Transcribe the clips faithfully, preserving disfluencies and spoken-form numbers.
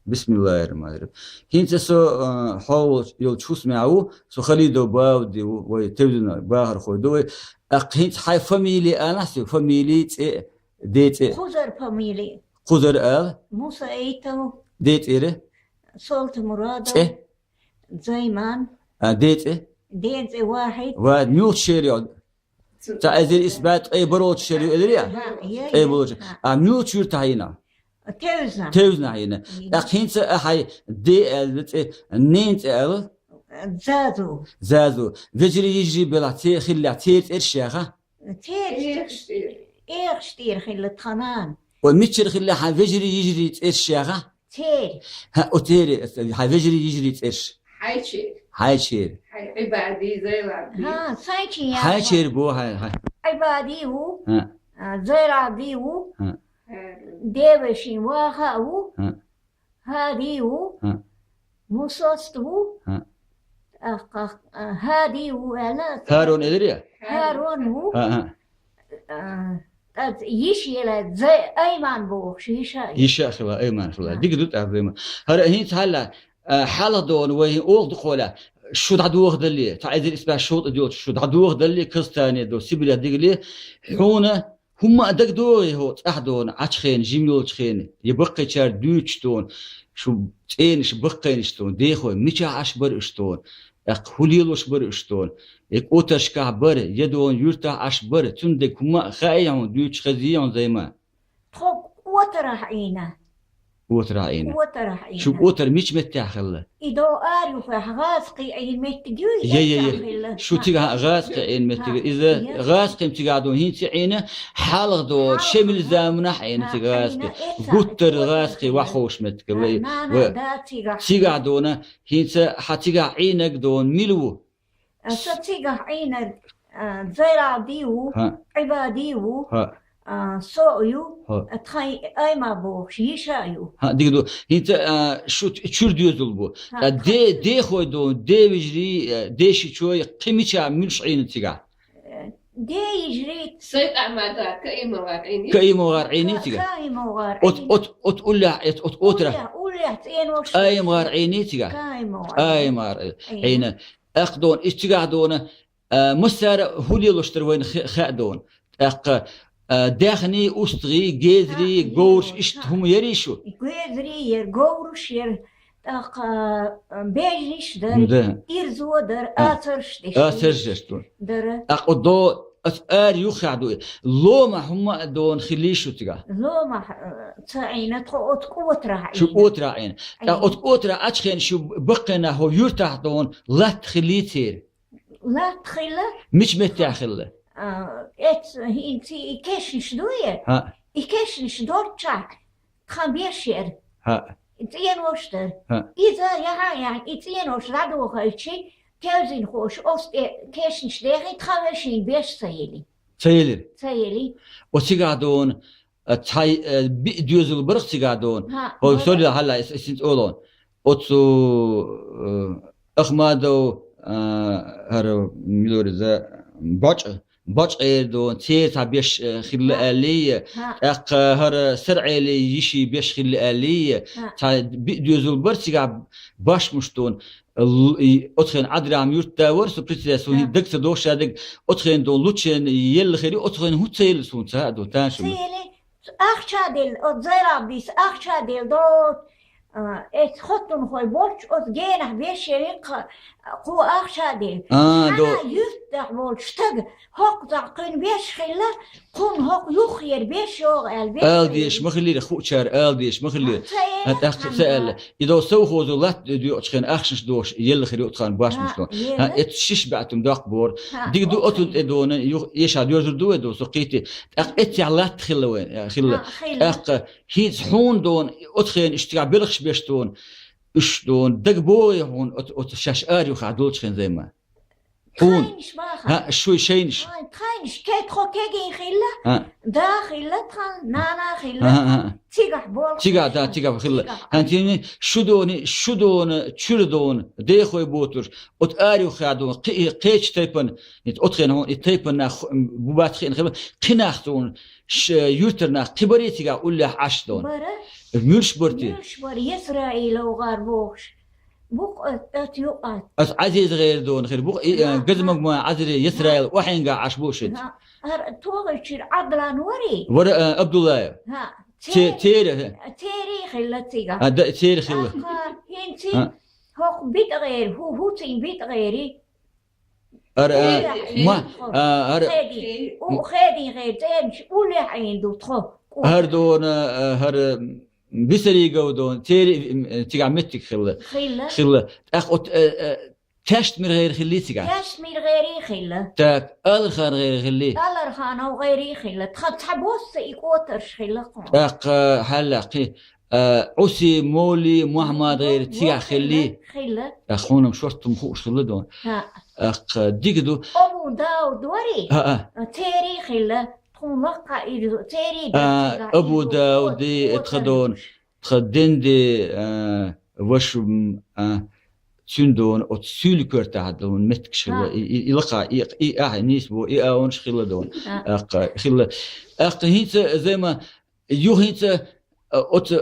Бисмиллахир-рахманир-рахим. ХӀинца со, а, хьо йолчу хӀусамехь ву, со Халидов Бауди ву, вай Тевзина бахархой ду вай. ТӀаккха хӀинца хьайн фамили алахь соьга, фамили, цӀе, ден цӀе. Кхузар фамили. Кхузар ала. Мусаитов. Ден цӀера. Солтамурадов. ЦӀе. Займан. А, ден цӀе. Ден цӀе Вахьид. Ва, муьлхачу шера ю? Цхьа эзар исс бӀе ткъе бархӀалгӀачу шера ю, элира? Ха, я, ткъе я. БархӀалгӀачу. Ха. А муьлхачу юьртахь йина? Тевзна. Тевзна йина. Йина. ТӀаккха хӀинца а хьайн ден аьлла цӀе, нен цӀе ала? Зазу. Зазу. Вежарий, йижарий белахь, церан хиллехь, церан цӀераш яха? Церан. Эхаш тӀера. Эхаш тӀера хилла тхан нана. Ой, мичара хилла хьан вежарий, йижарий цӀераш яха? Церан. ХӀа, о, церан, хьан вежарий, йижарий цӀераш. Хьайчера. Хьайчера. Хьай-, Ӏибади, Зайлаби. ХӀа, сайчи яха. Хьайчера бу, хьай, хьай. Ӏибади ву. ХӀа. А, Зайлаби ву. ХӀа. Девешин Ваха ву. ХӀа. ХӀади ву. ХӀа. Мусост ву. ХӀа. ТӀаккха, а, ХӀади ву аьлла. ХӀарун элира? ХӀарун ву. ХӀа, хӀа. А, тӀаккха йиша елла, Зай-, Айман бохуш, йиша. Йиша хила, Айман хила. ХӀа. Дика ду тӀаккха, Займан. ХӀара хӀинца хьалла, а, хьалха дона вай хӀин оха дукхола, шу дӀадохадалле, цхьа эзар исс бӀе шовзткъа долчу шу дӀадохадалле, Казахстане до, Сибире дигале, хьуна ХӀумма а дагадогӀий хьо цӀахь дона, Ӏачу хена, жима йолчу хена, я баккхийчара дуьйцуш дона, шу цӀенаш баккхийнаш дона, дехой, мичахь Ӏаш бара уьш дона, тӀаккха хӀун лелош бара уьш дона, я кӀотаршкахь бара, я дона юьртахь Ӏаш бара, цуьнан дерг хӀумма а хаьий хьуна, дуьйцуш хезий хьуна, Займа? Тхо кӀотарахь Ӏийна. КӀотарахь Ӏийна. КӀотарахь Ӏийна. Шу кӀотар мича меттехь хилла? И до ара юххехь гӀазкхий Ӏийна меттиг ю, я, я, я. Шу цигахь гӀазкхий Ӏийна меттиг. Иза гӀазкхим цигахь ду, хӀинца Ӏийна, хьалха до, шемил заманахь Ӏийна цига гӀазкхий. Гуттар гӀазкхий вахховш меттиг. Ва, ва, цигахь дона, хӀинца хьан цигахь Ӏийнарг дона, мила ву? А, со цигахь Ӏийнарг, а, Зайради ву, ХӀаъ. Ӏибади ву, ХӀаъ. А, со а ю, ХӀаъ. А, тхайн Айма бохуш, йиша а ю. ХӀаъ, дика ду. ХӀинца, а, шу т-, чуьра доьзал бу. ХӀаъ, а, тхайн де-, чуьра. Дехой ду, девижри, а, дешичой, кхин мича муьлш Ӏийна цигахь? Э, девижри. Сайт Ахьмада, Каимовар Ӏийни. Каимовар Ӏийни цига? Каимовар Ӏийни. От, от, от уллехь, от, от отра. Уллехь, уллехь, цӀенош. Каимовар Ӏийни цига? Каимовар. Каимовар Ӏийна. Ӏийна. ТӀаккха дона, и цигахь дона, а, массара хӀун лелош дара вайна хе-, хаьа дона. ТӀаккха, а, даьхний, устагӀий, гезарий, говраш, иштта хӀума ярий шу? Гезарий яра, говраш яра, тӀаккха, а, бежнаш дара, да, ирзо дара, а, ацарш деш. Ацарш деш дона. Дара. ТӀаккха до, ас ара юххехь ду. Лома хӀума а дона хилий шу цигахь? Лома, а, ца Ӏийна, тхо от кӀотарахь Ӏийна. Шу кӀотарахь Ӏийна. ТӀаккха от кӀотарахь Ӏачу хенахь шу баккхийнахь хӀо юьртахь дона латта хилий церан? Латта хилла. Мича меттехь хилла? А, эц, хӀинца и кешнаш дуй? ХӀаъ. И кешнаш долччахь тхан беш яра. ХӀаъ. И цӀенош дара. ХӀаъ. Иза яхьа а яхьа, и цӀенош дӀадохуьйтуш, тевзинхоша оцу тӀе кешнаш дехий, тхан вешин беш ца йили. Ца йилира? Ца йили. Оцигахь дона, а, цхьай, а, биъ доьзал барх цигахь дона. ХӀаъ, хӀо, бара. Сорила хьалла, эс, эс хӀинца олу. Оцу, а, Ахмадов, а, хӀара милориза бочӀа, бочӀа эр дона, церан цхьа беш, а, хилла аьллий, хӀаъ. ТӀаккха хӀара Саръели йиши беш хилла аьллий, хӀаъ. Цхьа биъ доьзал бар цигахь башмуш дона. Л-, и, оцхен Ӏадрахьма юртда вара, со прицел, суна хӀинца даг ца дохуш а даг, оцхен дона лучен елла хири, оцхен хӀун ца елла суна ца а до, таншуна. Ца елла, ахча делла, оцу Зайрабис ахча делла до, а, эцу хоттунхой болчу, оцу генахь беш елла кху ахча делла. А, до. Хьана юртдахь болчу стага, хӀокху цхьа кхуьнан беш хилла, кхунна хӀокху юххера беш йогӀу аьлла беш. Ала дезаш ма хиллера, хуучара ала дезаш ма хиллера. Ца елла. ХӀан, тӀаккха ца аьлла. И до совхозо латта доьхучу хенахь ахчанаш дохуш елла хир ю тхан башмаш дона. ХӀаъ, елла. ХӀан, эцу шиш баьӀтум доккха бора. ХӀаъ, дика ду, оцу тӀе дона, юха эша доьрзур ду вай до, со кхийти. ТӀаккха эццехь латта хилла вай, хилла. ХӀаъ, хилла. ТӀаккха хӀинца хьуна дона, оцу хенахь иштта белхаш беш дона. Уьш дона, дага богӀий хьуна оцу, оцу шаьш ара юххехь долчу хенахь, Займа? Хьуна. Тхайнаш баха. ХӀаъ, шуй шайнаш. Ай, тхайнаш, ке-, тхо кегий хилла, хӀаъ. Да хилла тхан, нана хилла. ХӀаъ, хӀаъ, хӀаъ. Цигахь болх. Цигахь, да, цигахь хилла. Цигахь. ХӀан тени, шу дони, шу дона, чуьра дона, дехой ботурш, оцу ара юххехь дона, кхи-, кхечу тайпана, оцу хенахь хьуна и тайпана нах бу бац хиъна хилла, кхин нах цунна, ш-, юьртара нах кхин барий цигахь уллехь Ӏаш дона? Бара. Муьлш бара те? Муьлш бара, Исраилов гӀар бохуш. Букъ ат, ат юкъа. Ас Ӏазиз гӀер дона хир бу, и, а, Ха, газмаг ха. ма Ӏазири Исраил Ха. охьенга Ӏаш бу шит. Ха. Ар тогӀичир Ӏадлан варий? Вара, а, Абдуллаев. Ха. Те-, Цер-, Тера, ха. Цери хилла цигахь. А, да, Цери хилла. Ахкар, хӀинци, А. хӀокху битӀа гӀери, хӀу-, хӀуцин битӀа гӀери. Ара, а, Хеди, ма, хеди. а, ара. Хеди. У, хеди гӀер, цӀенаш уллехь Ӏийна ду тхо. ХӀара дона, а, хӀара, м, Бисаригов дона, цери, м, цигахь меттиг хилла. Хилла. Хилла. ТӀаккха от, а, а, Тешт мир гӀер хилли цигахь? Тешт мир гӀери хилла. Так, Алархан гӀер хилли? Аларханов гӀери хилла. Тхан цхьа босса и кӀотарш хилла кхуьн. ТӀаккха хьаллакхи, а, Ӏуси, Моли, Мухьаммад гӀер Во, цигахь во, хилли? Хилла, хилла. ТӀаккха хьуна-м шорттум хууш хилла дона. ХӀаъ. ТӀаккха дика ду. Абу Дауд вари? ХӀаъ. Цери хилла. Тхуна лакха иза цери А, дацигахь Абу иза Дауди, кӀот-, тха кӀотарш. дона. Тха денде, а, ваша, м, а, цуьнан дона, оцу суьйли коьртахь дона меттигаш хилла. А. И, и, и лакха, и, и ахь, и нийсбо, и аонаш хилла дона. А. ТӀаккха хилла. ТӀаккха хӀинца, Займа, ю хӀинца, а, оцу,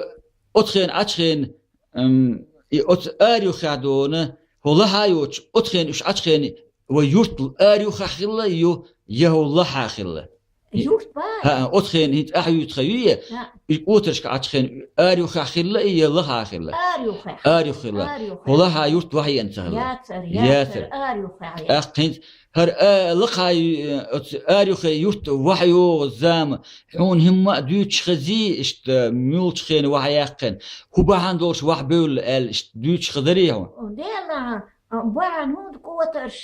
оцу хен, Ӏачхен, м, и оцу ара юххехь дона, хӀо лахьа йоцуш, оцу хен, уьш Ӏачхен, вай юрт ара юххехь хилла, ю, я хӀо лахьа хилла? Юрт бара? ХӀаъ, оцу хен хӀинца ахь юьйцу хан юй, ХӀаъ. и кӀотаршка Ӏачу хен ара юххехь хилла, я лахьа хилла? Ара юххехь. Ара юххехь. ХӀо лахьа юрт вахьена ца хилла? Яцара, яцара, Яцара. ара юххехь яц. ТӀаккха хӀинца хӀара, а, лакхахь ю-, оцу ара юххе юрт вахьа йогӀу зама, хьуна хӀимма а дуьйцуш хезий, иштта муьлхачу хена вахьа яьккхина, хӀун бахьана долуш вахьа бевлла аьлла, иштта дуьйцуш хезарий хьуна? Делахь, а, бахьана хӀунда кӀотарш,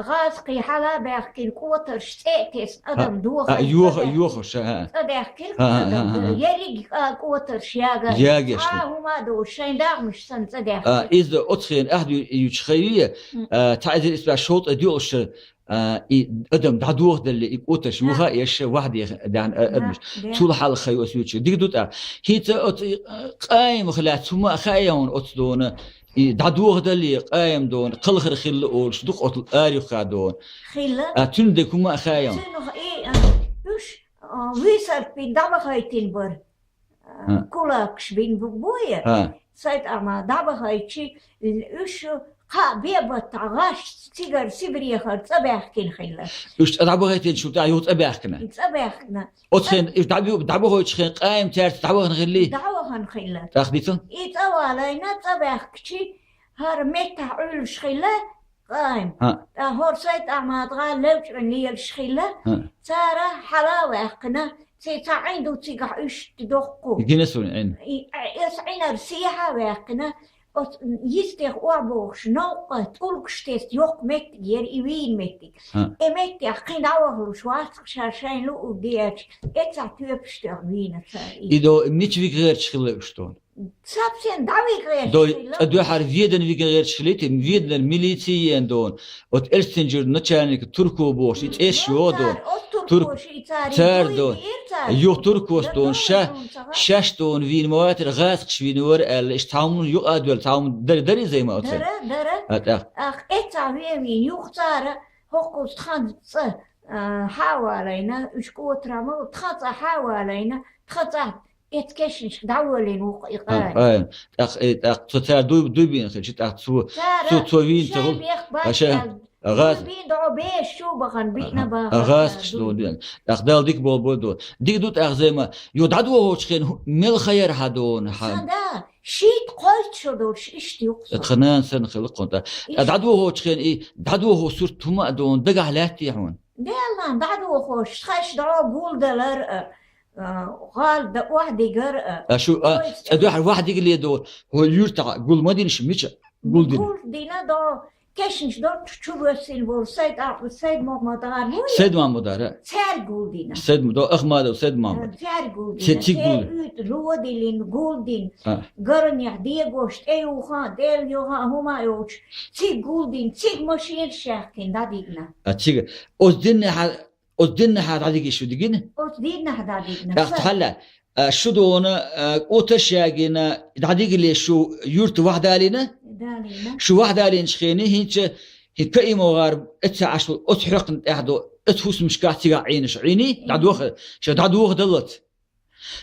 гӀазкхий хьала а баьхкина кӀотарш цӀе а тесна, А, адам а, дохийна йоха-, ца даьхкина. йохуш, а, а. ЦӀа даьхкина А, а, адам, а, а, а. ерриг а кӀотарш яга. Ягеш Цхьа ду. хӀума а долуш, шайн дагӀмаш санна цӀа А, даьхкина. иза оцу хена ахь дуьйцуш хезий, М. а, цхьа эзар исс бӀе шовзткъе доьалгӀачу шарахь, а, и адам дӀадохадале, и кӀотарш Да. юха а еш, вахьа дех-, даьхна, а, Да, адамаш. да. Цул хьалха ю ас юьйцуш. Дика ду тӀаккха. ХӀинца оцу, а, къаьмнах лаьцна хӀума а хаьий хьуна оцу дона, и дӀадохадале, къаьмна дона, кхалхар хилла олуш, дукха оцу ара юххехь дона. Хилла. А, цуьнан дерг хӀума а хаьий хьуна? Цуьнан и, а, уьш, а, вуьйсарт бина дӀабахийтина бара. А. Кулакаш бина бу-, буй? А. Сайт Ахьмад дӀабахийчи, уьш кхаа бен баттахь гӀаш цигара Сибрехара цӀа баьхкина хилла. Уьш цӀа дӀабахийтина шу тӀехь юха цӀа баьхкина? ЦӀа баьхкина. Оцу хен, уьш дӀабу-, дӀабахийчу хен къаьмнан цаьрца дӀавахана хилли? ДӀавахана хилла. ТӀаккха дицал? И цӀа валийна, цӀа баьхкичи, хӀара меттахь Ӏуьллуш хилла, къаьмнан. ХӀаъ. ТӀаккха хӀора Сайт Ахьмад гӀала левчӀан лелаш хилла. ХӀаъ. Цара хьала а ваьккхина, ци ца Ӏин ду цигахь уьш дохку. Гина суна Ӏин. И, ас Ӏинара сехьа а ваьккхина, оцу йистех охьабохуш, новкъа тӀулгаш тесна йоккха меттиг яра и вийна меттиг. ХӀаъ. И меттех кхин дӀавахалуш вац-кх ша шайн луъург деача, эццахь тоьпаш тоьхна вийна цара и. И до мича вига гӀерташ хилла уьш дона? Совсем дӀавига гӀерташ Дой, хилла. Цкъа дуьхьара Ведана вига гӀерташ хилийта, Веданара милици еана дона. Оцу Эрсинджеран начальник Турко бохуш, и цӀеш йо дона. Оцу Тур-, Туркоша и цара цара дой дона. Ира цара. Юха Туркос дона, Дора ша, дона ца гӀа. Шаьш дона вийна ма вацара, гӀазкхаш вийна вара аьлла, иштта цхьа хӀума юкъа а доьлла, цхьа хӀума дара, дарий Займа оцу? Дара, дара. А, тӀаккха. Ах, эццахь вен вийна, юха цара, хӀокхуза тхан цӀа, а, хьа а валийна, уьш кӀотархьама, тхан цӀа хьа а валийна, тхан цӀа Эцу кешнашка дӀаволийна ву-кх и А, къаьмнан. а, тӀаккха, э, тӀаккха цо цара дуй-, дуй бийна хилча, тӀаккха цо, Цара цо, цо вийна ца шайн хӀу-, бехк бац аша, аьлла, гӀаз-, дуй бийна дӀо беш чу бахана биъна а, бахана гӀазкхаш цара дуй. Ду дена. ТӀаккха Далла дика болу бо ду. Дика ду тӀаккха Займа, ю дӀадохочу хен хӀу-, мел хайар хьан дона хьан? Сан да, шийтта кхойтта шо долуш иштта ю-кх со. Тхан нана санна хила кхунта. Иштта. ТӀаккха дӀадохочу хен и дӀадохо сурт хӀума а дона дагахь лаьттий хьуна? Деллан дӀадохош, тхаьш дӀо гулдалар а, а, гӀала дан охьадигар а. А шу, а, Ой, цӀа дуьхьа вахьадигале до, хӀо юьртахь гул ма дина шу, мича гулдина? Гулдина до, кешнаш долчу чу воьссина волу Сайд А-, Сайд Мохьмад гӀар ву? Сайд Мохьмад гӀар, а? Цаьрга гулдина. Сайд М-, до, Ахмадов Сайд Мохьмад. Цаьрга гулдина. Ци-, цига гулдина. Ло дилина, гулдина. А. Гаранехь дегош, тӀеюха, тӀелъюха, хӀума а йолчу. Цига гулдина, цига машенаш яьккхина, дӀадигна. А цига, оцу диннехьа Оцу диннахьа дӀадигий шу дигина? Оцу диннахьа дӀадигна. ТӀаккха хьалла, а, шу дона, а, кӀоташ ягийна, дӀадигиле шу юрта вахьдалийна? Далийна. Шу вахьдалийначу хене хӀинца, хӀин Каимов гӀар эццахь Ӏаш волу оцу хьоькхна тӀехь до, Оцу хӀусамашкахь цигахь Ӏийнаш Ӏийний, дӀадоха, ша дӀадоха даллалц.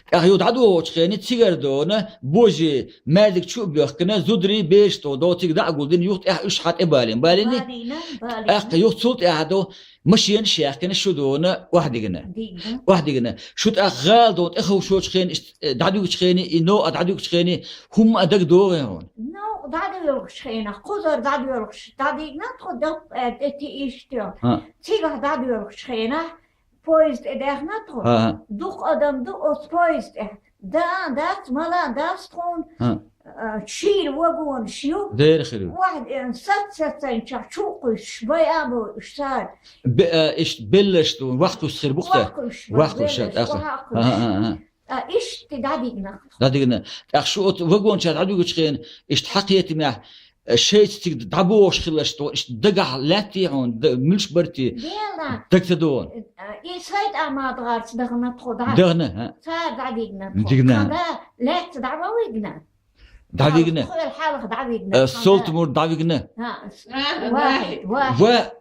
ТӀаккха юха дӀадохучу хене цигара дона, божий маьждиг чу а боьхкина, зударий, бераш тӀо до, цига дӀа а гулдина, юха тӀаьхьа уьш хьан тӀе балийна. Балийний? Балийна, балийна. ТӀаккха юха цул тӀаьхьа до, машенаш яьккхина, шу дона, охьадигина. Дигна. Охьадигина. Шу тӀаккха гӀала дона, тӀе ховшочу хене, иштта, э, дӀадуьгучу хене, и новкъа дӀадуьгучу хене, хӀумма а дага догӀу хьуна. Новкъа дӀадоьлхуш хенахь, кхузара дӀадоьлхуш, дӀадигна тхо даппа аьлла, тӀе тиъ иштта. ХӀа. Цигахь дӀадоьлхуш хенахь, поезд тӀе даьхна тхо. ХӀа, хӀа. Дукха адам ду оцу поезд тӀехь. Дан дац, малан дац тхуна. ХӀа. А, шийра вагонаш ю. Дера хир ю. Вахь, э, сац-сацанчохь чу а кхуьссуш, бай а бой уьш цара. Бе-, а, иштта белларш ду, вахкхуьссуш хир бу-кх те? Вахкхуьссуш бара, вахкхуьссуш, белларш, тӀаккха. Вахкхуьссуш. ХӀа, хӀа, хӀа, хӀа. Ткъа иштта дӀадигна. ДӀадигна. ТӀаккха шу оцу вагончохь дӀадуьгучу хене, иштта хьан кхетамехь, э, шайца цига дӀабохуш хиларш тхо, иштта дагахь лаьттий хьуна, д-, муьлш бара те? Дела. Дага ца догӀу. Э, и Сайт-Ахьмад-гӀарца дахана тхо дӀа. Дахана, хӀа. Цара дӀадигна тхо. Дигна. Тхан да лаьцна дӀа ма вигна. ДӀавигна. Тхо хьалха дӀавигна. Э, тхан да. Солтамур дӀавигна. ХӀа, с-, АхӀа, Вахьид, Вахьид. Вахьид. Ва-,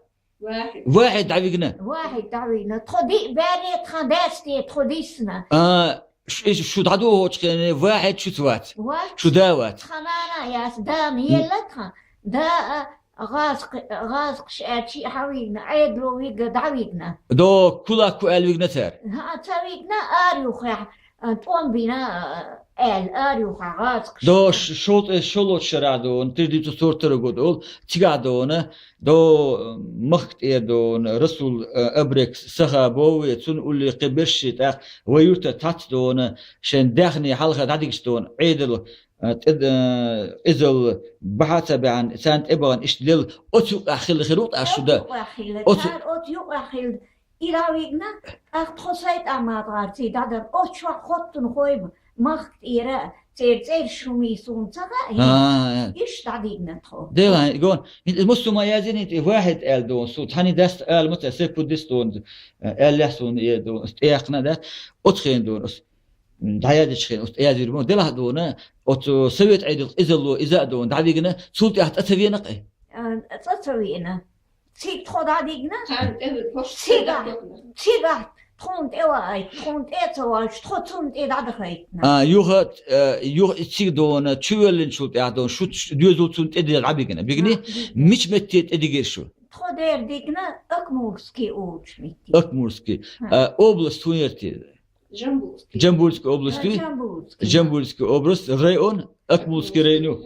Вахьид. Вахьид дӀавигна. Вахьид дӀавигна. Тхо диъ баьлле тхан дас те, тхо диссина. А, ш-, иш-, шу дӀадохучу хене Вахьид шуьца вац. Вац. Шу да вац. Тхан нана яц, дана елла тхан. Да, а, гӀазкх-, гӀазкхаш аьлча а хьан вигна, Ӏедало вига дӀавигна. До, кулак ку аьлла вигна цара. ХӀа, ца вигна, ара юххехь, а, тӀом бина, а, аьлла, ара юххехь гӀазкхаш. До, ш-, шолтӀе, шоллоцу шарахь до, тиждийцу сортара года олу, цигахь дона, до, махка тӀера дона, Расул, а, Абрек саха бове, цунна улле кхин берш ши тӀаккха, вай юьртара тац дона, шайн даьхни хьалха дӀадигча дона, Ӏедал, а, тӀе, а, къизалла бахьа ца баьхьна, царна тӀе бахана иштта лелла, оцу юкъахь хилла хир ву-кх аш шу да. Оцу юкъахь хилла, оцу цара оцу юкъахь хилла. И дӀавигна, тӀаккха тхо Сайт-Ахьмад-гӀарций дӀадара, оцу чохь хоттунхой бу, махка тӀера, церан цӀераш хӀумий суна ца хаьа, а, а, а. Иштта дӀадигна тхо. Дела, гон, хӀинца массо ма яздина, хӀинца и Вахьид аьлла дона, со цхьаьний даста ала ма ца, се кху дис дона, аьллехь суна, э, дона, тӀеяьккхина а дац, оцу хенахь дона ас. ДӀаяздечу хенахь, оцу тӀе яздийр бу, делахь а дона, оцу совет Ӏедал къизалло иза а дона, дӀавигна, цул тӀаьхьа цӀа ца веана-кх и? А, цӀа ца веана. Цига тхо дӀадигна. Царна тӀе хӀоьттина. Цигахь, цигахь тхуна тӀе ваийта, тхуна тӀе а ца ваийтуш, тхо цунна тӀе дӀадахийтина. А, юха, а, юха и цига дона, чувоьллинчул тӀаьхьа дона, шу ц-, доьзал цунна тӀе дӀабигна. Бигний? А, бигна. Мича метте тӀе дигира шу? Тхо дера дигна Акмурский олучу метте. Акмурский. А, область хӀун яра те? Джамбульский. Джамбульский область ю? Джамбульский. Джамбульский область, район, Акмурский район ю.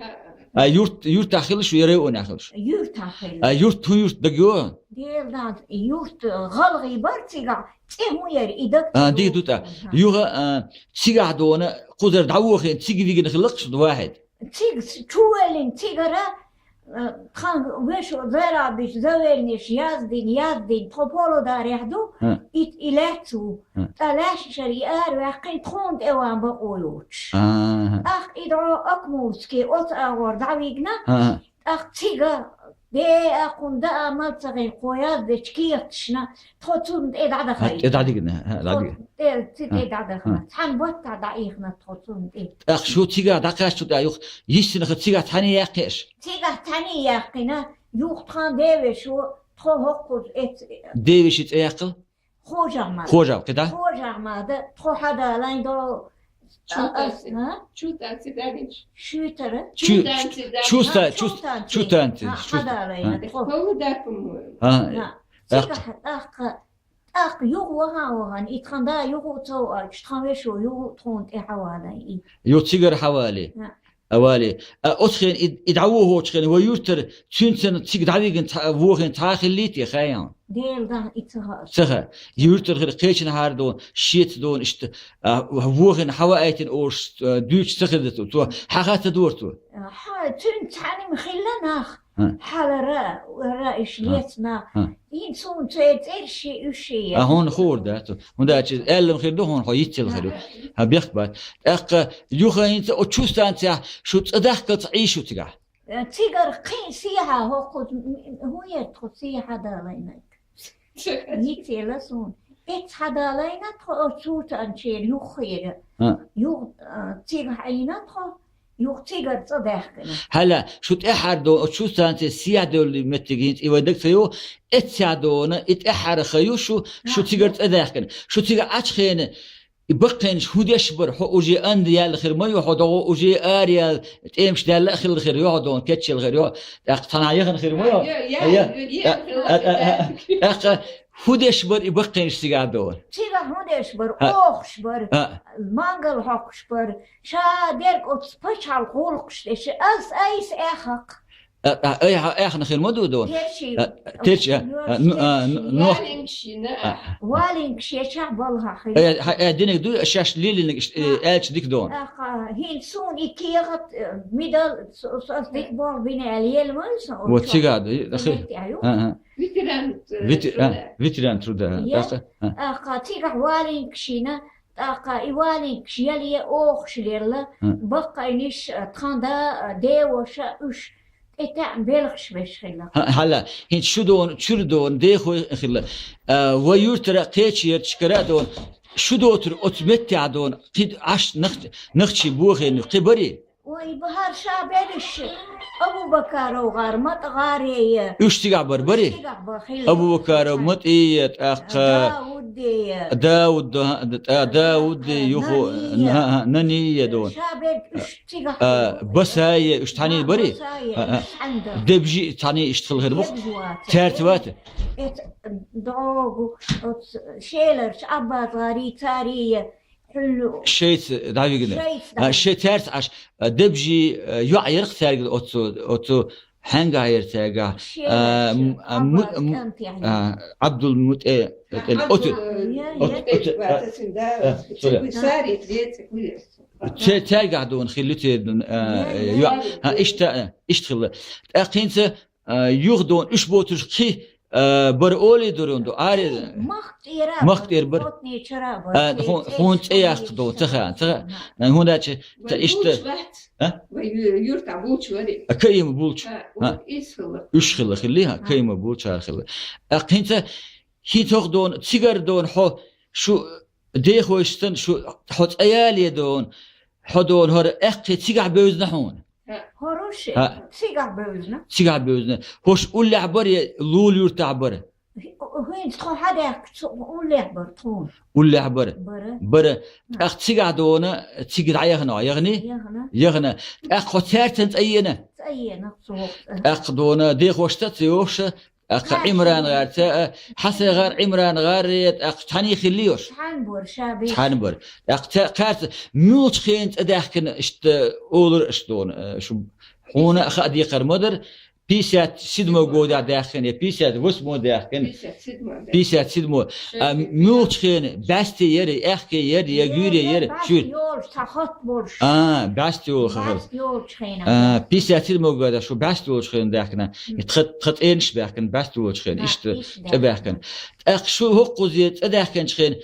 А юрт, юртахь хилла шу, я районехь хилла шу? Юртахь хилла. А юрт, хӀун юрт дагайо? Делан, юрт, гӀалгӀай бара цигахь, цӀе хӀун яра, и даг ца... А, дика ду тӀаккха. Юха, а, цигахь дона, кхузара дӀавохийна, цига вигна хилла-кх шу, Вахьид? Цига с-, чувоьллина цигара, э, тхан вешо Зарабич завелнеш яздина, яздина, тхо Павлодарехь ду, и, и лаьцна ву. ТӀаккха лаьшна шара и араваьккхина, тхуна тӀе ван бакъо йоцуш. ТӀаккха и дӀо Акмурский оцу агӀор дӀавигна, тӀаккха цига, де а, кхунна даа мала ца хилла, кхо яздечу кехаташна, тхо цунна тӀе дӀадахийтина. ТӀе дӀадигна, хӀа, дӀадигна. ТӀе, ци тӀе дӀадахна. Цхьана баттахь дӀаихна тхо цунна тӀе. ТӀаккха шу цигахь дӀакхаьчча тӀе юха йиссина хила цигахь цхьаьний яьккхи аш? Цигахь цхьаьний яьккхина, юха тхан девешо, тхо хӀокхуза эц... Девешин цӀе яьккхал? Хожа-Ахьмад. Хожа, кхидӀа? Хожа-Ахьмада, тхо хьадалайн до. Чу а, танци, а? Чу танци дагинчу. Шуьйтара? Чу, чу танци дагинчу. Чу ста-, чу, чу танци. Чу танци. А, чу ста-, хьадалайна, а. Тхо. Хала дар, по-моему. А. Цигахь тӀаккха ТӀаккха юха вахан-вахан, и тхан да юха а ца ваьлча, тхан вешо юха а тхуна тӀе хьавалай и. Юха цигара хьавале. А вале. А оцу хенахь и, и дӀавохочу хенахь вай юьртара цуьнца цига дӀавигна цхьа, вохийна цхьа а хиллий те, хаьий хьуна? Делан, и ца хаьа. Ца хаьа. Юьртара хир кхечанхьара дона, шеца дона, иштта, а, вохийна хьаваийтина олуш, а, дуьйцуш ца хилла цо. Цо хьаха ца дора цо? А, хьа, цуьнца цхьаьна хилла нах. Хьалара, ара, иш лецна. Ин суна церан цӀерш ши, уьш ши яра. А хьуна хуур дац. ХӀунда аьлча аьллам хир ду хьуна, хьо йицъелла хир ю. Хьан бехк бац. ТӀаккха юха хӀинца оцу чу станцехь шу цӀа дахкалц Ӏий шу цигахь? Цигара кхин сехьа хӀокхуза, хӀун яра тхо сехьа далайна? Йицъелла суна. Эццахь далайна тхо оцу чу станцера юххера. Юха, а, цигахь Ӏийна тхо. Юха цигара цӀа даьхкина. Хьала, шу тӀехьара дона, оцу шу станци сиядолли меттиг хӀинца и вай даг ца йо, эцця дона, и тӀехьара ха ю шу, шу цигара цӀа даьхкина. Шу цигара Ӏачхена, и баккхенаш хӀун деш бар, хьо уже анда яьлла хир ма ю, хьо догӀо уже араяьлла, тӀемаш даьлла а хилла хир ю, хьо дона кечъяьлла хир ю, тӀаккха цхьана яхана хир ма ю. ТӀаккха хӀун деш бар и баккхенаш цигахь дона? Цигахь хӀун деш бар? Охуш бар, мангал хьокхуш бар, ша дерг оцу пачхьалкх гӀуллакхаш деш, ас айса эхакх. Ай, хьа, эхна хир ма ду дона? Терчи. Терчи, а, а, ну, а, ну, ну. Валинг шина, а. Валинг шеча балха хир. Ай, хьа, э, диниг ду, шаш лилинг, э, элча дик дона. Аха, хин сун и кегат, э, мидал, со, со, дик бол бина эл ел ман со. Вот цигахь ду, хи. Ага. Ветеран, э, Вете-, а, труда. Ветеран труда, Я. Аха, а. Аха, цигахь валинг шина, тӀаккха и валинг шеле охуш лелла, баккхайниш, а, тхан да, а, деваша уьш тӀетаьӀна белхаш беш хилла. Хьа-, хьала, хӀинца шу дона, чуьра дона, дехой хилла. А, вай юьртара кхечу ярташкара а дона, шу доцур оцу меттехь дона, кхид Ӏаш нах-, нахчий бохийна, кхи барий? Ой, бахьар ша бериш, Абу-Бакаров гӀар, МатӀа гӀаре я. Уьш цигахь бар, бари? Уьш цигахь бар хилла. Абу-Бакаров, МатӀий я, тӀаккха Дауд я. Дауд, а, д-, а, Дауд я, юху, Нани я. На-, а, Нани я дона. Ша берг уьш цигахь А, бар. Басай я, уьш цхьаний бари? Басай я, А, а. Уьш хьандар. Дебжи цхьаний иштта хила хир бу? Дебжи вац. Цаьрца вац? Эт догу, оц шеларч Аббас гӀари, цари я. Хьуьллу. Шайца дӀавигна. Шайца А, дӀавигна. Шай цаьрца Ӏаш, а, дебжи, а, йоӀ ярх цаьрга оцу, оцу хьаьнга яр цаьрга. Шен А, яр м-, а, м-, Аббас м-, кӀантехь а, яр. Абдул МутӀе-, А, тӀе-, Абдул оцу, Я, оцу, я. оцу, а, а, Сари, а, третий, Ца-, цаьргахь дона хилли церан, а, Я, я. йоӀ. А, иштта, а, иштта хилла. ТӀаккха хӀинца, а, юха дона уьш боцурш кхи, а, бара олий дурун ду, аре. Мах тӀера Мах тӀера бар. Хотни чара бар. А, Церан хун, цӀе хун цӀе яккха дона, ца хаьа, ца хаьа. На, хӀун даьлча, ца Вай иштта. Булч вац? А? Вай ю-, юрта булч вари. А, Каима булч. А, А. Ух, ис хилла. Уьш хилла, хилли, хӀа, А. Каима булчара хилла. А, хӀинца, хӀинца хӀокху дона, цигара дона хьо, шу дехойш санна, шу хьо цӀа яле дона, хьо дона хӀара аьккхий цигахь бевзна хьуна? ХӀоруш А. Цигахь бевзна. Цигахь бевзна. ХӀорш уллехь бар я лула юьртахь бар? ХӀинца тхо хьадаьхкича, уллехь бар тхуна. Уллехь бар? Бара. Бара. ТӀаккха цигахь дона, цига дӀаяхана, яхни? Яхна. Яхна. ТӀаккха хьо цаьрцан цӀа йена? ЦӀа йена, цо. ТӀаккха дона, дехошца ца йохуша, тӀаккха Ӏимран гӀар ца, а, Хьасан гӀар, Ӏимран гӀар, тӀаккха цхьаний хилли йош? Цхьаьна бора, ша беш. Цхьаьна бора. ТӀаккха ца, кхаьрца, муьлхачу хенан цӀа даьхкина иштта олура аша дона, а, шу хьуна а хаа декхар ма дара, пятьдесят седьмой годехь даьхкина, я пятьдесят восьмой даьхкина. Пятьдесят седьмой, да. Пятьдесят седьмой. А, муьлхачу хенан баьсте яра, аьхке яра, я гуьйре яра, баьсте шуьйра. Йолуш, цхьа хатт болуш. А, баьсте йолу хахар. Баьсте йолчу хенан. А, пятьдесят седьмой годехь шу баьсте йолчу хенан даьхкина. Мгм. И тха, тха цӀенаш баьхкина, баьсте йолчу хенан. Да, иштта иштта цӀа баьхкина. ТӀаккха шу хӀокхуза цӀа даьхкинчу хенан,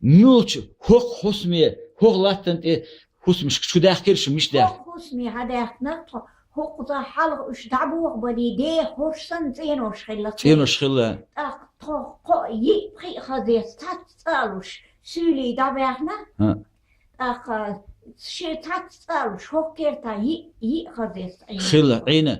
муьлхачу хӀокху хӀусаме, хӀокху латтана тӀе хӀусамашка шу даьхкира, шу мича даьхкира? ХӀокху хӀусаме хьадаьхкина тхо, хӀокхуза хьалха уьш дӀабохабале, деха хӀорш санна цӀенош хилла. ЦӀенош хилла. ТӀаккха тхо кхоъ, йиъ, пхиъ хаза эцна, цхьацца цӀа а луш, суьйлий дӀабаьхна. ХӀаъ. ТӀаккха шен цхьацца цӀа а луш, хӀокху кертахь йиъ, йиъ хаза эцна Ӏийна. Хилла, Ӏийна.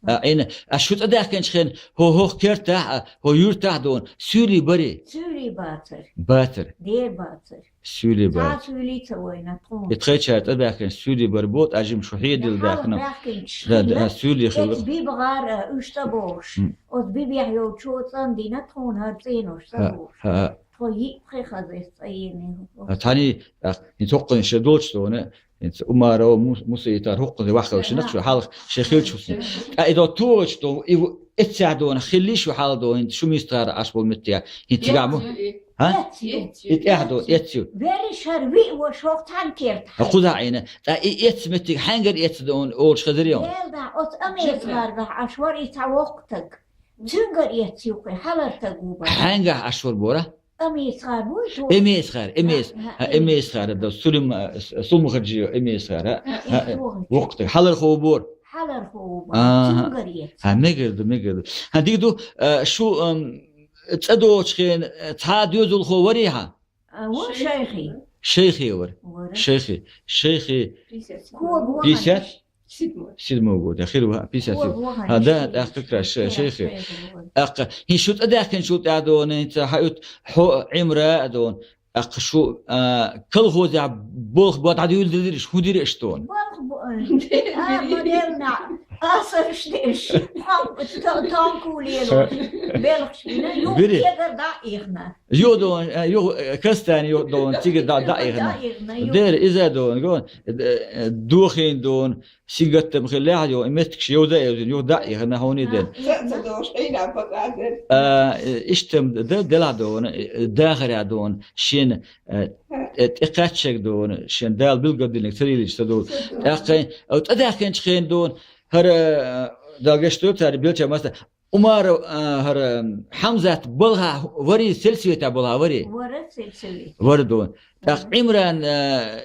А, Ӏийна. А шу цӀа даьхкинчу хенан, хӀо-, хӀокху кертахь а, хӀо юьртахь а дона, суьйлий барий? Суьйлий бацара. Бацара. Дера бацара. Суьйлий бацара. Цхьа суьйлий ца вайна тхуна. И тхайчара цӀа даьхкинчу суьйлий бар бу, тӀаккха жима шу хьедилла даьхкина. Хьалха даьхкинчу Да, да, хилла. Суьйлий хилла. Эцу Бибгара, а, уьш цӀа бохуш. М. Оцу Бибехь йолчо цӀандина тхуна хӀара цӀенош цӀа бохуш. ХӀаъ, хӀаъ. Тхо йиъ, пхи хаза эцна цӀа йина. А, цхьаьний, а, хӀинца хӀокхуьнан шен долчу дона, хӀинца Умаров, Мус-, Мусаитар хӀокхуьнан ваххалшинах шу хьалха шен хилча хӀусна. ТӀаккха и до тохачу до, и в-, эццехь дона, хилли шу хьал до, хӀинца шу мистагӀара Ӏаш болу меттехь, хӀинца цигахь мо? ХӀа? Эццехь до, эццехь. Берриш хӀара виъ ваша хӀокху цхьаьна кертахь. Кхузахь Ӏийна. ТӀаккха и эццехь меттиг хьаьнгара эццехь дона олуш хезарий? Делда, оцу Амецгардахь Ӏаш вара и цхьа воккха таг. Цуьнгара эццехь юккъе, хьалар таг ву бара. Хьаьнгахь Ӏаш вара бора? Амецгар вуй тхо? Эмецгар, Эмец-, ХӀаъ, ХӀаъ, Эмец. Эмецгар, да, Сулим-, а, С-, Сулмухаджиев Эмецгар, ХӀаъ, ХӀаъ, ХӀаъ, воккха таг. Хьалар хов бора? Хьалар хов бара, ХӀаъ, ХӀаъ. Цуьнгара эццехь. ХӀаъ, мегар ду, мегар ду. ХӀаъ, дика ду, а, шу, ам, цӀа доцучу хенан, а, цхьа доьзалхо варий хьан? А, вон шайхи. Шайхи вар. Вара. Шайхи. Шайхи. Кога вахана. Пятьдесят седьмой года. Хир ва, пятьдесят седьмой. Кога вахана. А, да, шайхи. Так как раз ше-, шайхи. Шайхи вар. Акъ, хин шу тӀадахкин шу тӀадон, инца хьаут, хьо Имра дон. Акъ шу, а, колхоза болх бо дӀадуьлдилириш, хӀун дириш дон? Болх бо-, а, модерна, асарш деш, хам, та-, танку лело, белхшина, ю, Бири. Егар да ихна. Ю дон, а, ю, э, кастани ю дон, цига да, да ихна. Да ихна, ю. Дер, иза дон, гон, э, э, духин дон, сингаттам хилла, ю, меттикш ю да, ю, ю да ихна, хӀуни ден. А, ца, ца дош, айна бакъа дер. А, э, иштам да, дела дон, э, дахара дон, шин, э, э, тӀекхаччаг дон, шин дал билгадилник царилич са дон. Са дон. ТӀаккха, а, тӀадахкинч хин дон, хара, э, далгаш ту, цари белча маста, Умар, а, хӀара, Хьамзат балха вари, сельсовета балха вари? Вара сельсовет. Вара дон. Так Имран, а,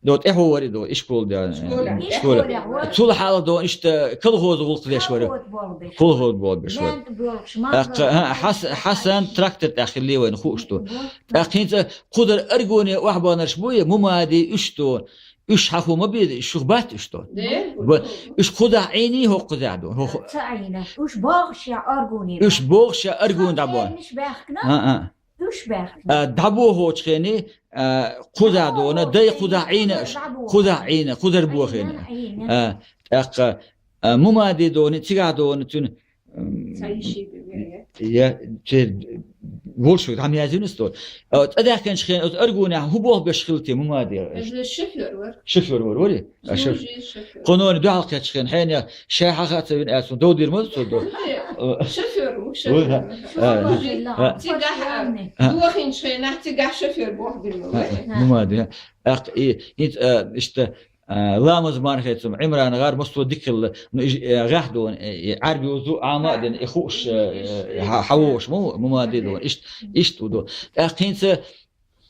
до тӀехо вари до, ишкол да, школа. Школа. Ишкола, вара. Цул хьал до, ишта колхоз гулх деш вари. Колхоз болх беш. Колхоз болх беш вари. Лент болхш, ман Так, болхш. А, Хас-, Хасан трактор тӀехилли вайн хуш до. Болх. Так хинца кудар аргоне вахбанарш буе, Мумади уш до. Уш хьаху ма беда, шух бат уш то. Де? Ба-, уш куда айни хо куда до. Хо-, хо-. Ца айна. Уш бохша аргуни. Уш бохша аргун да бо. Ца айниш бахкна? А, а. Уш бахкна. А, да бо хоч хени, а, куда до, на, дай куда айна уш. Куда айна, куда бо хени. Айна, айна. А, так, а, Мумади до, не, цига до, не, тюн, М, Ца иши бе, я, че, больше, там я извиняюсь, то. А, тӀадахкинч хин, от аргуна, хӀу болх беш хилти, Мумади. Э, шофёр вар. Шофёр вар, вари? А, шофёр. Служит шофёр. Хонон дуал кач хин, хин я, шай хаха цавин асун, до дир мод, то до. Э, шофёр, у, шофёр. Вари, а, а, Служит. А. Цига, а, дуахин шайна, цига шофёр болх бир, а, вари. Мумади, а. Ах, и, и, а, ишта, А, ламаз мархецум, Имран гӀар мусто дикилла, ну, иж, э, гӀахдон, э, э, Ӏарби узу, Ӏама ден, э, хуш, э, э, ха-, хавош, му, Мумади дон, ишт, ишт удо. А, хинца,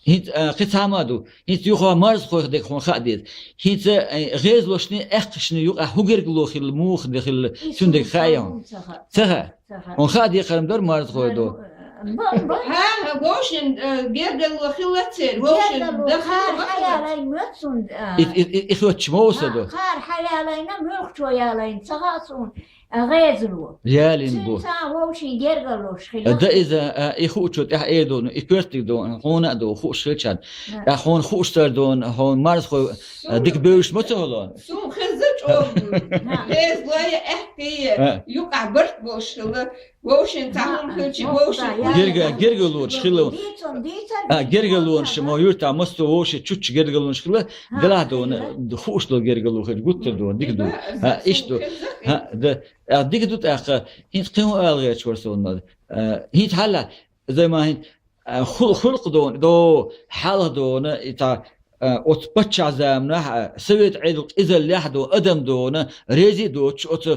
хинц, а, хиц хӀама ду, хинц юха марз хойх дег хон ха дед. Хинца, э, гӀезлошни, эхкшни юха, хӀугерг лохил, мух дехил, цундег хаям. Цаха. Цаха. Цаха. Он ха дехарам дар марз хойдо. Ба, ба. Ха, ха, вошин, э, гергало хилла цер, вошин, гергало, да хар хилла. Хайлай мецун, а. Ит, ит, ит, ит, чмо усадо. Ха, хар хайлайна мюрхчо ялайн, цаха сун, а, гӀезло. Ялин бу. Цин ца вошин гергалош хилла. Да иза, а, и хучо, тя эдо, и квертик до, хона до, хуш хилчан. Да. А хон хуш тар до, хон марз хой, а, дик бевш мацоло. Сум хеза чӀогӀ. Ха. ГӀезлое эхкие, а, юкъа барт бошила, вошин, ха, тахум хилчи, вошин. Герга, герга луч хило. Дицун, дицун. А, герга луч, мо юрта масту воши чуч герга луч хило. Ха, гладона, хило. Хуш до герга луч, гуттер до, дик до. Ха, ишт до. Ха, да, а, дик до, а, ха, хин хин алгеч варсон. А, хин хала, Займахин, а, хул-, хулк дон, до, халх дон, ита, а, от пачча замна, а, совет Ӏедл къизал лях дон, адам дон, рези доч, от,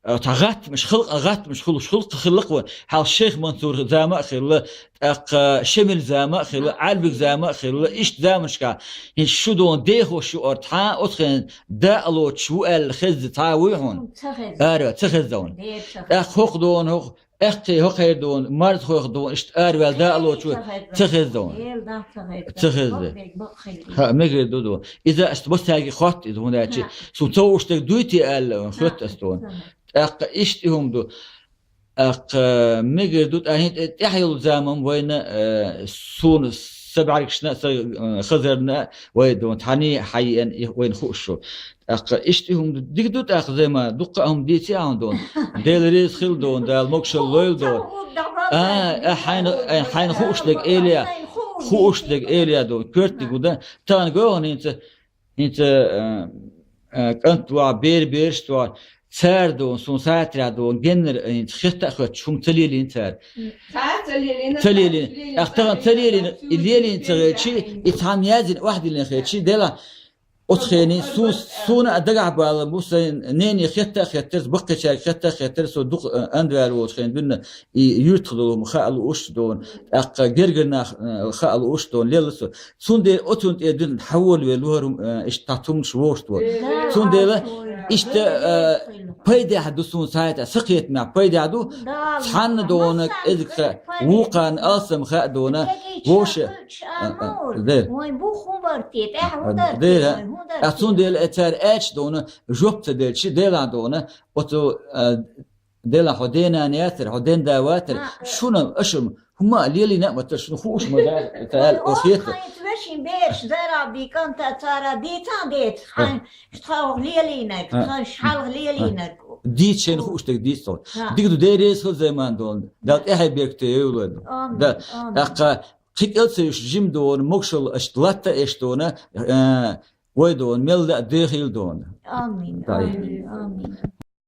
а, та гӀатмаш, хилк гӀатмаш, хул-, хулк хилк вон, хал Шейх Мансур зама хилла, так, а, Шемил зама хилла, Албик зама хилла, ишт замашка, хин шу дон, дехо шу ор, та, от хен, да алоч, ву ал хез, та вуй хун. Ца хез. Ара, ца хез дон. Де ца хез. Так, хох дон, хох, Эхкъи хӀокхайр дон, марз хойх дон, ишт арвел да алочу, ца хезда. Ца хезда. Ха, мегер ду дон. Иза аст босаги хот из гуначи. Ха. Су цо уштег дуйти аьлла, хот аст дон. Ха. ТӀаккха ишт ихум ду. Ах, мегер ду, тӀахин тӀехьел заман вайна, э, сун сабаргшна, са, э, хазарна, вай дон, тани хайен, вайн хушу. ТӀаккха ишти хӀум дигду тӀаккха зема, дукха хӀум дийци а хӀун дон. Дел рез хил дон, дал могшал лойл дон. А, а, хайн, а, хайн хуушдаг элия. Хуушдаг элия дон. Кёртни гуда. Тан гохн хинца, хинца, э, э, кӀант ва, бер берш ва. Цар дон, сун сатря дон, геннер хинца хетта хет, хӀум цалилин цар. Цалилин. Ах таган цалилин, и лелин цагачи, и цам язин вахдилин хечи, дела Отхени су-, суна а дагахь бала бу сайн нени хетта а хеттарс, баккхичаьрга хетта а хеттарс, со дукха, а, андваьр волчу хен дуьнна и юьртах долу хӀума хаа лууш дона, тӀаккха гергара нах, а, хаа лууш дона, лелла со. Цундела оцунна тӀе дуьнна хьаволавелла ву хӀара, а, иштта тхумаш вовшахтоха. Да, цундела, Иштта, э, пайдехь ду суна цхьайтта, са кхетамехь пайдехь ду, цхьанна дона, эзик ха, вукхарна алсам ха дона, воша. Дера. Вайн бух хӀун бар те, тӀаьхьа хӀун дар те, Дера. Вайн хӀун дар те? Цундела э цара аьлча дона, жоп ца делча, Делан дона, оцу, э, Делан хьо денан яцара, хьо ден да ватара, шуна, ашум, хӀума лелийна а ма тара, шуна хууш ма дац, ца аьлла, о, хета. Хьайн вешин бераш, зара биканта цара дийцан деца, хьайн, тхо лелийнарг, тхан шхьалх лелийнарг. Дийца шайна хууш дерг дийца. Дика ду, Дела реза хила займан долу. Дала тӀаьхье беркате йойла. Амин, да, амин. ТӀаккха кхин кӀел ца юш жим дона, могушалла аша латта эш дона, э, вай дона, мел да дехийла дона. Амин, амин, амин.